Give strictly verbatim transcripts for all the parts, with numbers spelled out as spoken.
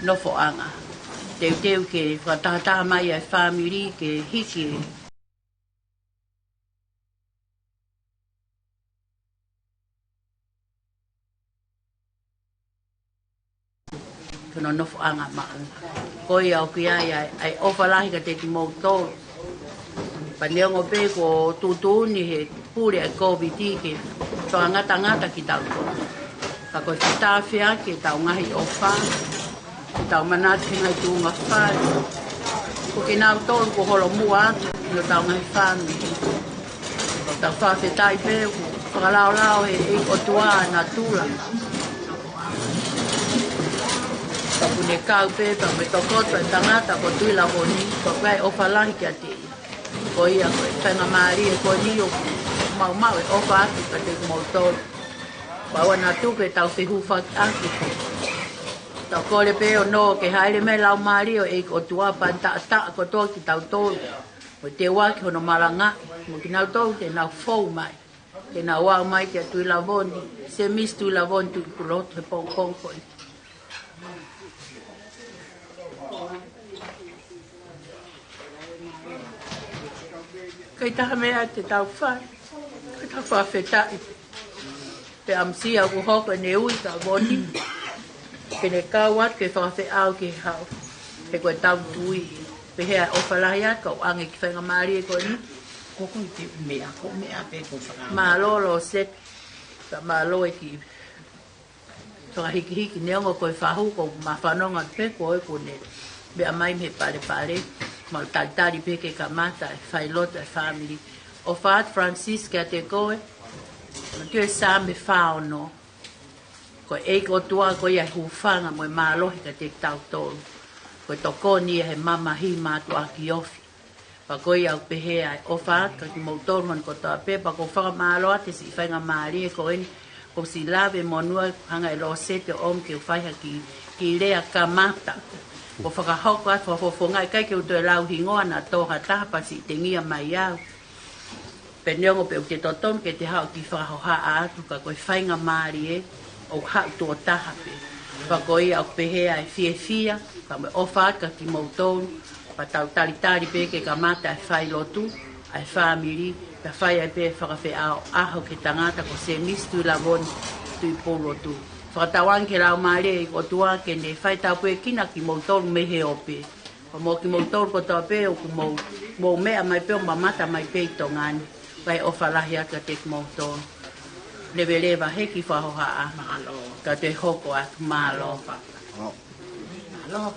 Nofoʻanga. Teuteu ke fakatahataha mai ʻa e fāmili ke hiki e Ko hono nofoʻanga maʻu. Ko ia ʻoku ʻi ai ʻa e, ʻa e ʻofa lahi kiate kimoutolu. Pea neongo pē kuo tuʻutuʻuni he pule ʻa e Kōviti ke fakangatangata kitautolu, ka ko e fetafe ʻaki ʻetau ngaahi ʻofa, ʻetau manatu he ngaahi tuʻunga fale. Ko kinautolu kuo holomuʻa atu ʻi hotau ngaahi fāmili. Tau fakafetaʻi pē ʻoku fakalaolao he ʻEiki ʻOtua ʻa natula. Pea ʻoku ne kau pē pea mo e tokoto e tangata ko Tuʻilavoni, pea ʻoku ʻi ai e ʻofa lahi kiate ia. Ko ia ko e faingamālie ko eni ʻoku maumau e ʻofa atu kiate kimoutolu. Pea ʻoua naʻa tuku ke tau fehūfakiʻaki. Tau kole pē ʻo nō ke hāʻele mai e Laumālie ʻo e ʻEiki ʻOtua pea ne taʻataʻa kotoa kitautolu. Mo teuaki hono malangaʻi mo kinautolu te nau fou mai, te nau aʻu mai kia Tuʻilavoni, Semisi Tuʻilavoni Tuʻipulotu he pongipongi ko eni. ʻIkai ha meʻa te tau fai, ka tau fakafetaʻi. Pea ʻamusia ʻoku hoko ʻene ui kia Voni, ke ne kau atu ke fakafeʻao ki he hau. He ko ʻetau tui, pehē ʻa e ʻofa lahi atu, kau ange ki he faingamālie ko eni. Ko koe te u meʻa, ko e meʻa pē ko e fakaʻamu. Mālō Loseti, ka mālō e kiʻi fakahikihiki, neongo ko e fahu, ko ma fanongo pē ko e kune. Meʻa mai mei he palepale, mau talitali pē ke kamata e failotu e fāmili. ʻOfa atu Francis kiate koe, ʻoku ʻi he Saame fā ono. Ko e ʻEiki ʻOtua ko ia e hūfanga mo e mālohi kiate kitautolu. Ko e tokoni ia he mamahi mātuʻaki ofi. Pea ko ia ʻoku pehē ʻa e ʻofa atu kiate kimoutolu hono kotoa pē, pea ʻoku ou fakamālō atu he siʻi faingamālie ko eni, kuo ʻosi lave monū ai, hanga ʻe Loseti ʻo ʻomi ke u fai ha kiʻi, kiʻi lea kamata. Kuo fakahoko atu fakafofonga, ʻikai ke u toe lau hingoa, naʻa tō ha taha pea siʻi tengia mai au. Pea neongo pē ʻoku totonu ke te haʻu ki he fakahohaʻa atu, ka ko e faingamālie ʻoku haʻu tuʻo taha pē. Pea ko ia ʻoku pehē ʻa e fiefia, ka mo e ʻofa atu kiate kimoutolu, pea tau talitali pē ke kamata e failotu ʻa e fāmili, pea fai ai pē fakafeʻaoʻaho ki he tangata ko Semisi Tuʻilavoni Tuʻipulotu. Fakatauange ki he Laumālie ʻo e ʻOtua ke ne faitāpuekina kimoutolu mei he ope. Pea mo kimoutolu kotoa pē ʻoku mou, mou meʻa mai pē ʻo mamata mai pē ʻi Tonga ni. Kae ʻofa lahi atu kiate kimoutolu. Leveleva he kiʻi fakahohaʻa. Mālō. Ka te hoko atu, mālō. Mālō.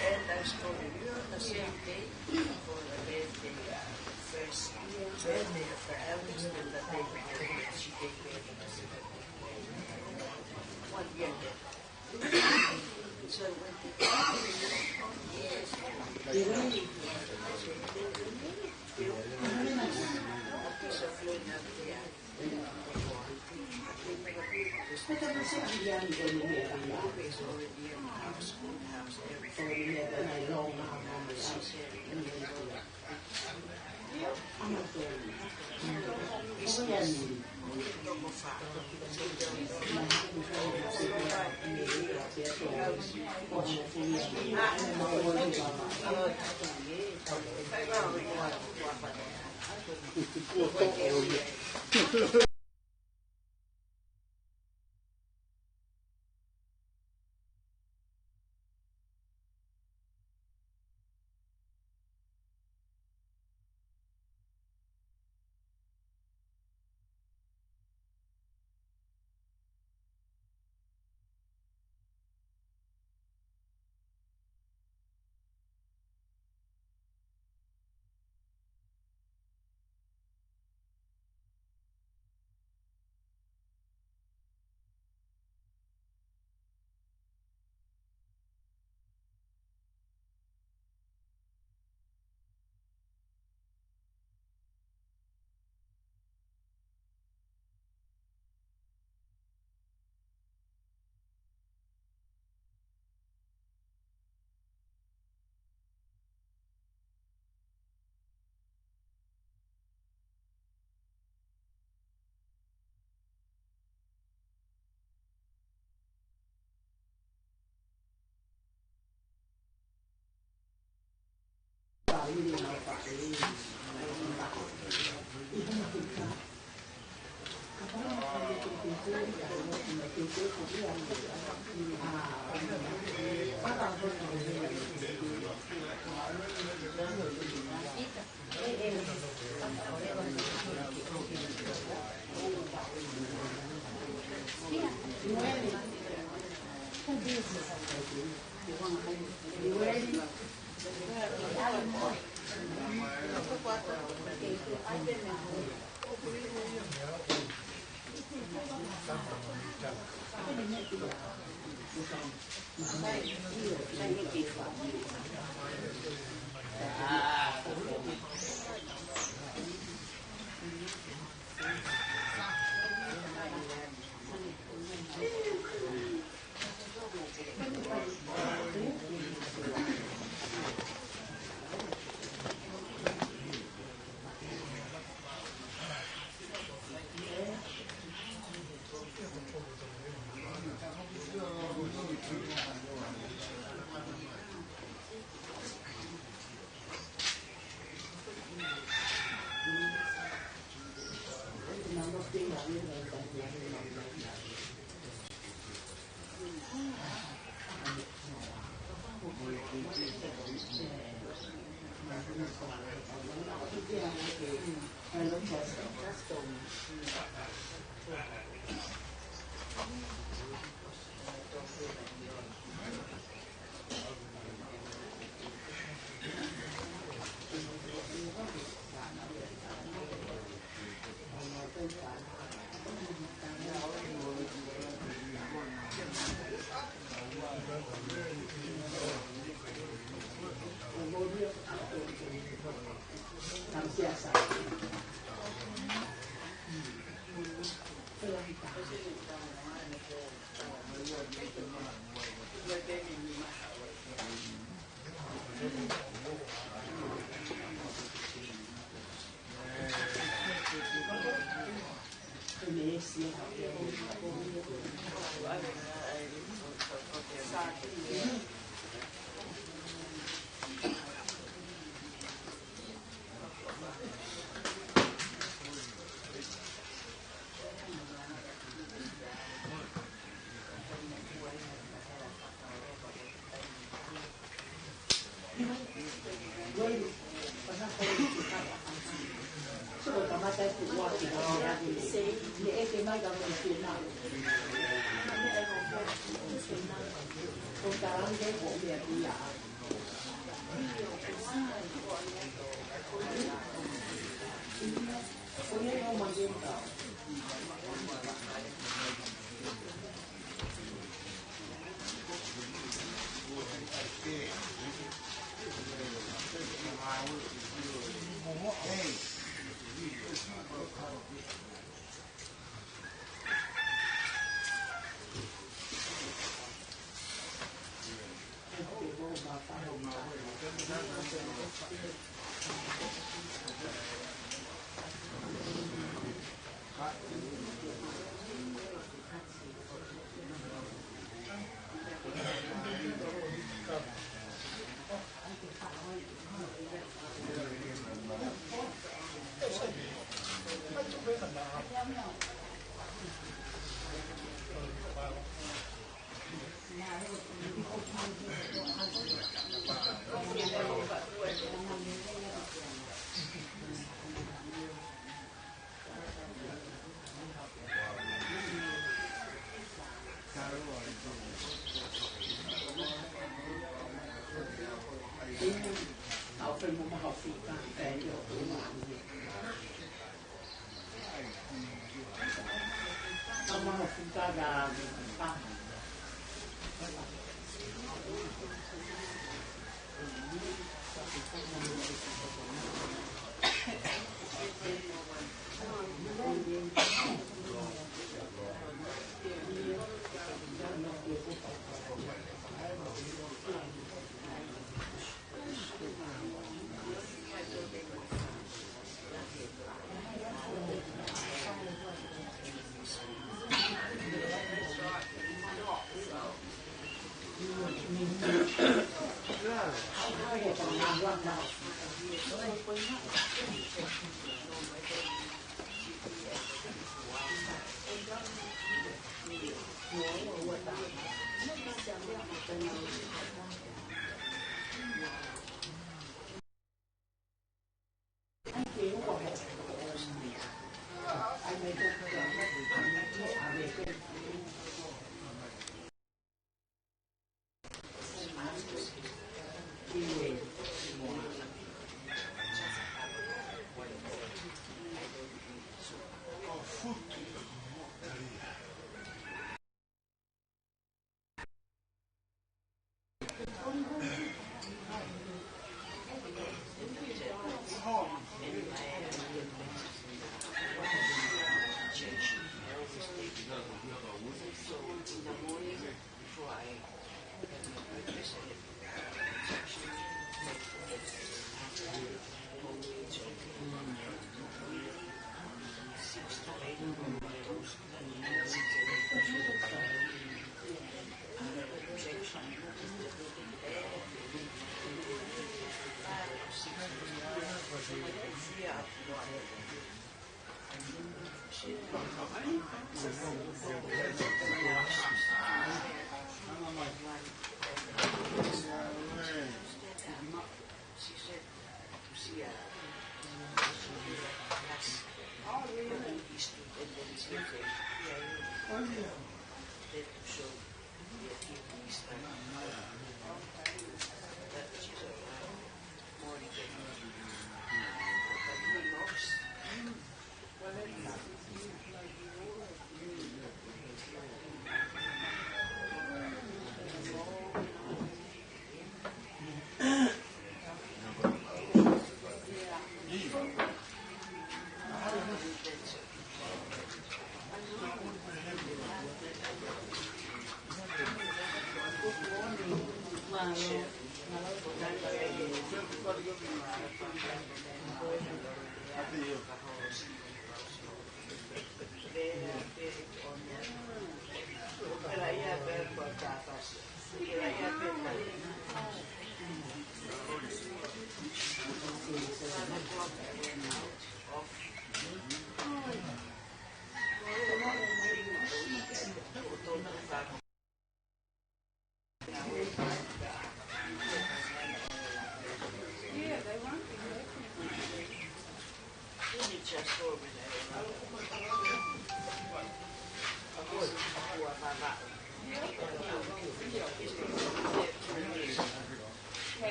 And I spoke to you on the same day for the birthday, uh, first birthday of her eldest, and the day before that she gave birth. One year ago. So when the, yes,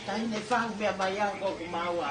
Taʻahine fau meʻa mai au ko ʻeku maua.